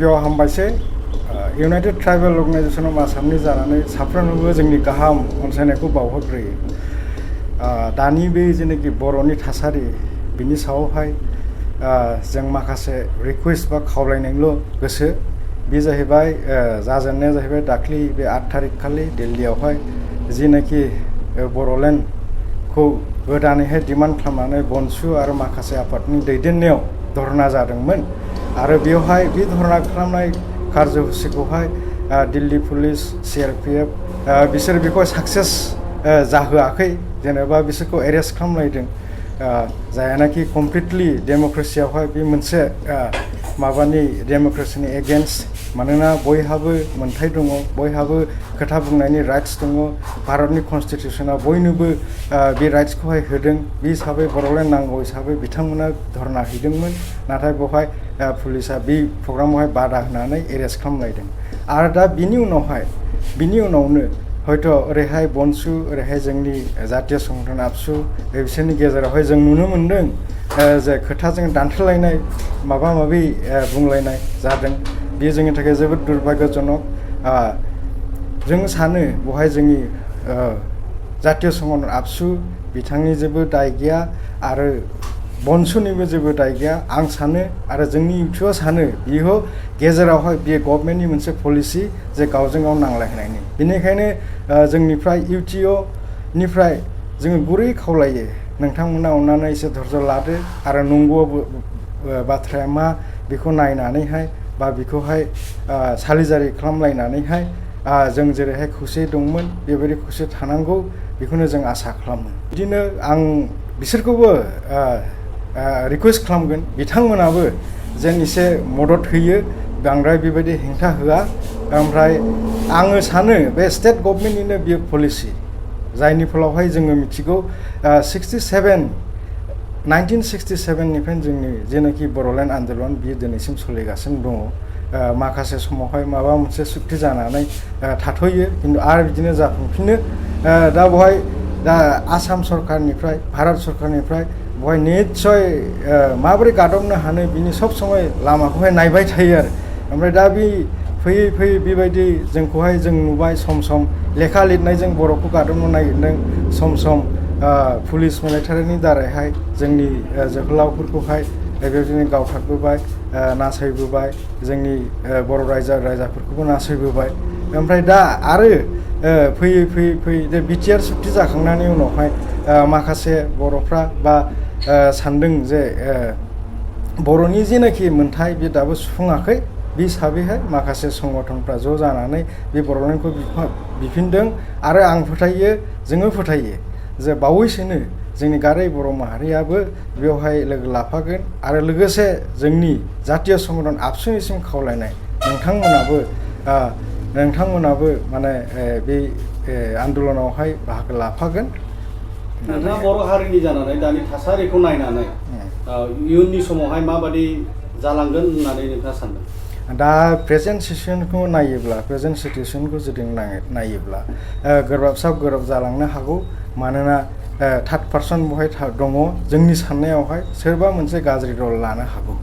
बेयाव हामबायसै United tribal organisation of आसामनि जानानै साफ्रोमनोबो जोंनि गाहाम अनसायनायखौ बावहरग्रोयो। दानि बे जेनाखि बर'नि थासारि बिनि सायावहाय जों माखासे रिकुवेस्ट बा खावलायनायल' गोसो। बे जाहैबाय जाजेननाया जाहैबाय दाख्लि बे 8 तारिख खालि दिल्लीयावहाय जिनाखि बर'लेण्डखौ गोदानैहाय डिमान्ड खालामनानै बनसु आरो माखासे आफादनि दैदेननायाव धरना जादोंमोन। आरो बेवहाय बे धरना खालामनाय कार्यसुचिखौहाय दिल्ली पुलिस CRPF बिसोर बेखौ साक्सेस जाहोआखै। जेनेबा बिसोरखौ एरेस्ट खालामलायदों जायानाखि कमप्लिटलि डेम'क्रेसियावहाय बे मोनसे माबानि डेम'क्रेसिनि एगेन्स्ट। मानोना बयहाबो मोनथाय दङ, बयहाबो खोथा बुंनायनि राइट्स दङ। भारतनि कनस्टिटिउसना बयनोबो बे राइट्सखौहाय होदों। बे हिसाबै बर'लेण्ड नांगौ हिसाबै बिथांमोना धरना हैदोंमोन। नाथाय बेवहाय पुलिसा बे प्रग्रामावहाय बादा होनानै एरेस्ट खालामलायदों। आरो दा बिनि उनावनो हयथ' ओरैहाय बनसु ओरैहाय जोंनि जातीय संगठन आबसु बिसोरनि गेजेरावहाय जों नुनो मोन्दों जे खोथाजों दान्थेलायनाय माबा माबि बुंलायनाय जादों। बेयो जोंनि थाखाय जोबोद दुर्भाग्यजनक। जों सानो बेवहाय जोंनि जातीय संगठन आबसु बिथांनि जेबो दाय गैया आरो बनसुनिबो जेबो दाय गैया आं सानो। आरो जोंनि इउटुआ सानो बियो गेजेरावहाय बेयो गभर्नमेन्टनि मोनसे पलिसि जे गावजों गाव नांलायनायनि। बेनिखायनो जोंनिफ्राय इउटिअनिफ्राय जोङो गुरै खावलायो नोंथांमोना अननानै एसे धैर्य लादो आरो नंगौ बाथ्राया मा बेखौ नायनानैहाय बा बेखौहाय सालिजारि खालामलायनानैहाय जों जेरैहाय खौसे दंमोन बेबायदि खौसे थानांगौ बेखौनो जों आसा खालामो। बिदिनो आं बिसोरखौबो रिकुवेस्ट खालामगोन बिथांमोनाबो जेन एसे मदद होयो, बांद्राय बेबायदि हेंथा होआ। ओमफ्राय आङो सानो बे स्टेट गभर्नमेन्टनिनो बियो पलिसि जायनि फलावहाय जोङो मिथिगौ 1967निफ्रायनो जोंनि जेनाखि बर'लेण्ड आन्दलन बियो दिनैसिम सोलिगासिनो दङ। माखासे समावहाय माबा मोनसे सुक्ति जानानै थाथ'यो खिन्थु आरो बिदिनो जाफुंफिनो। दा बेवहाय आसाम सरकारनिफ्राय भारत सरकारनिफ्राय बेवहाय निस्सय माबोरै गादबनो हानो बिनि सब समय लामाखौहाय नायबाय थायो आरो। ओमफ्राय दा बे फैयै बेबायदि जोंखौहाय जों नुबाय सम लेखा लिरनायजों बर'खौ गादबनो नागिरदों। सम पुलिस मिलिटारिनि दारैहाय जोंनि जोहोलावफोरखौहाय बेबायदिनो गावथारबोबाय, नासयबोबाय, जोंनि बर' रायजाफोरखौबो नासयबोबाय। ओमफ्राय दा आरो फैयै बिटिआर सुक्ति जाखांनायनि उनावहाय माखासे बर'फ्रा बा सानदों जे बर'नि जेनाखि मोन्थाय बे दाबो सुफुङाखै। बे हिसाबैहाय माखासे संगठनफ्रा ज' जानानै बे बर'लेण्डखौ बिफिनदों। आरो आं फोथायो, जोङो फोथायो जे बावैसोनो जोंनि गारै बर' माहारियाबो बेवहाय लोगो लाफागोन। आरो लोगोसे जोंनि जातीय संगठन आबसुनिसिम खावलायनाय नोंथांमोनाबो माने बे आन्दलनावहाय बाहागो लाफागोन। नोंथाङा बर' हारिनि जानानै दानि थासारिखौ नायनानै इयुननि समावहाय माबादि जालांगोन होननानै नोंथाङा सानदों? दा प्रेजेन्ट सिटुएसनखौ जुदि नायोब्ला गोब्राब जालांनो हागौ। मानोना थार्ड पार्सन बेवहाय दङ। जोंनि साननायावहाय सोरबा मोनसे गाज्रि रल लानो हागौ।